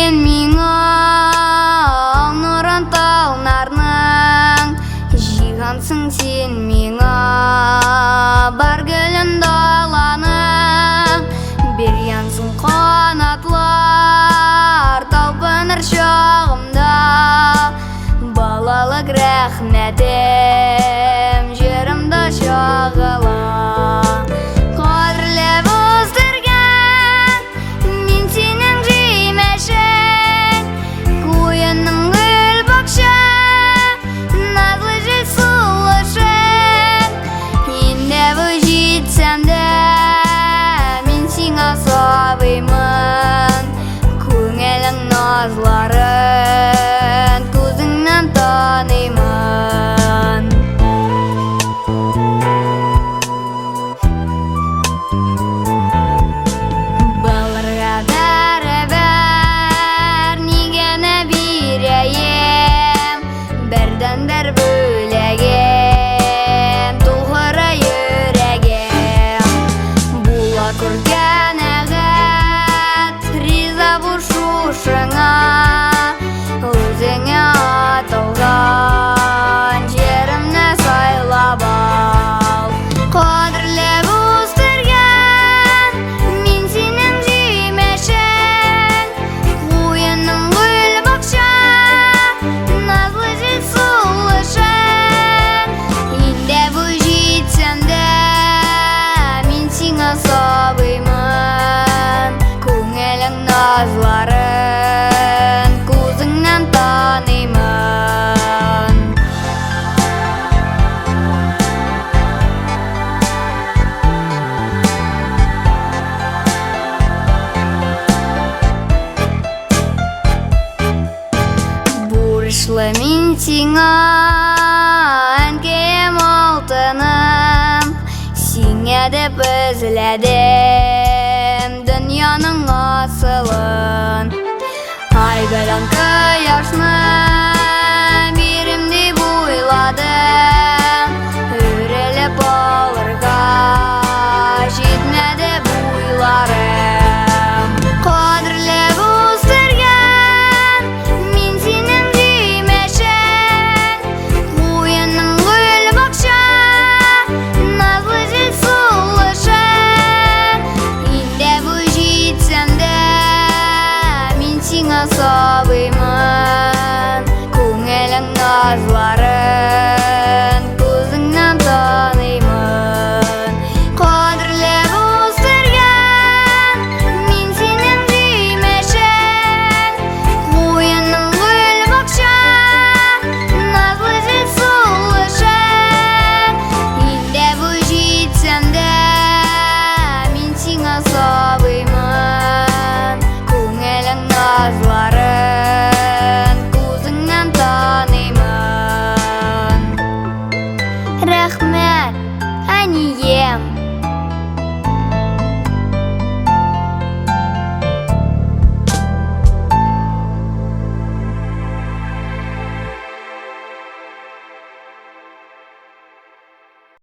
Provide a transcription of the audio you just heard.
син миңа нурын талнарның, җыйгансың син миңа бар гөлен даланың, биргәнсең канатлар талпыныр чагымда. Балалык рәхмәтем җырымда чагыла. Кадерләп үстергән мин синең җимешең, куеның гөл бакча, назлы җил сулышың. Инде бу җитсәм дә, мин сиңа сабыймын. Күңелең назларын күзеңнән таныймын. Балырга бәрабәр нигәне бирәем, бердән-бер бүләгем, тугры йөрәгем. Була күр канәгать, риза бул шушыңа, үзеңә аталган җиремне сайлап ал. Кадерләп үстергән мин синең җимешең, куеның гөл бакча, назлы җил сулышың. Инде бу җитсәм дә, мин сиңа сабыймын. Күңелең назларын күзеңнән таныймын. Бурычлы мин сиңа, әнкәем алтыным, сиңа дип эзләдем дөньяның асылын. Ай белән кояшны бирем дип уйладым, үрелеп алырга җитмәде буйларым. Кадерләп үстергән мин синең җимешең, куеның гөл бакча, назлы җил сулышың. Инде бу җитсәм дә, мин сиңа сабыймын. Күңелең назларын